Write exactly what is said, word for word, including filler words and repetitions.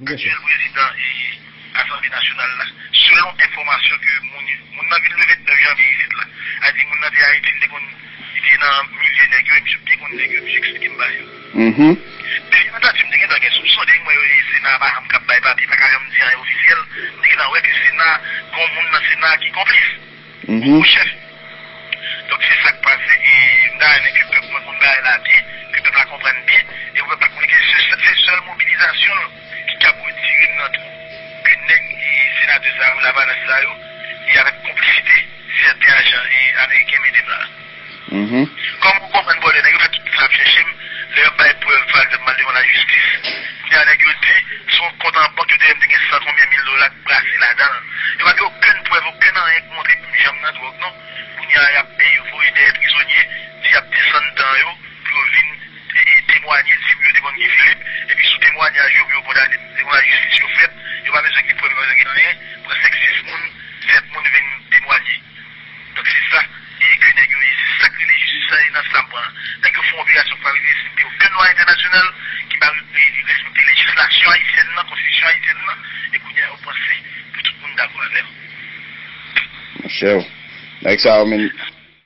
Aktyèl prezidan e Asanble Nasyonal la, selon enfòmasyon ke moun, moun nan vin le vennèf janvye isit la, a di moun nan te Ayiti, li te konn, li te nan milye nèg yo, e misye byen konn nèg yo, misye eksplike m bagay yo. Mhm. Depi m ta di m te gentan gen soupson, depi m wè yo, e Sena a pa janm kab bay papye, pa ka janm di anyen ofisyèl, m te gentan wè ke Sena, gon moun nan Sena ki konplis. Mhm. Ou chèf. Donk, se sa k pase, e m ta renmen ke pèp mwen konn bagay la byen, ke pèp la konprann byen, e pou pèp la konnen ke se, se sèl mobilizasyon l ki kab retire m nan twou ke nèg e senatè sa yo, Lavalas sa yo, e avèk konplisite sèten ajan e ameriken mete m la. Mhm. Kòman ou konprann bòlè nèg yo fè tout sa ap chèche m, lè y ap bay prèv, pa egzanp, m al devan lajistis. Kounye a, nèg yo di, se yon kont an bank yo te wè m te gen san konbyen mil dola k brase ladan l. Yo pa gen okenn prèv, okenn anyen k montre m janm nan dwòg, non. Kounye a, y ap, e yo voye dèyè prizonye, di y ap desann tan yo, pou yo vin, e, e, temwanye, di pou yo te konn Guy Philippe, epi sou temwanyaj yo, pou yo kondane m. Devan lajistis yo fèt, yo pa bezwen gen prèv, yo pa bezwen gen anyen, pran senk, sis moun, sèt moun vin temwanye. Donk, se sa, e, ke nèg yo ye, se sa k rele jistis la, e nan sa m pran. Nèg yo fè yon operasyon ki pa respekte okenn lwa entènasyonal, ki pa re-, e, respekte lejislasyon ayisyèn nan, konstitisyon ayisyèn nan, e kounye a, yo panse pou tout moun dakò avè yo. Monchè, nèg sa yo menm,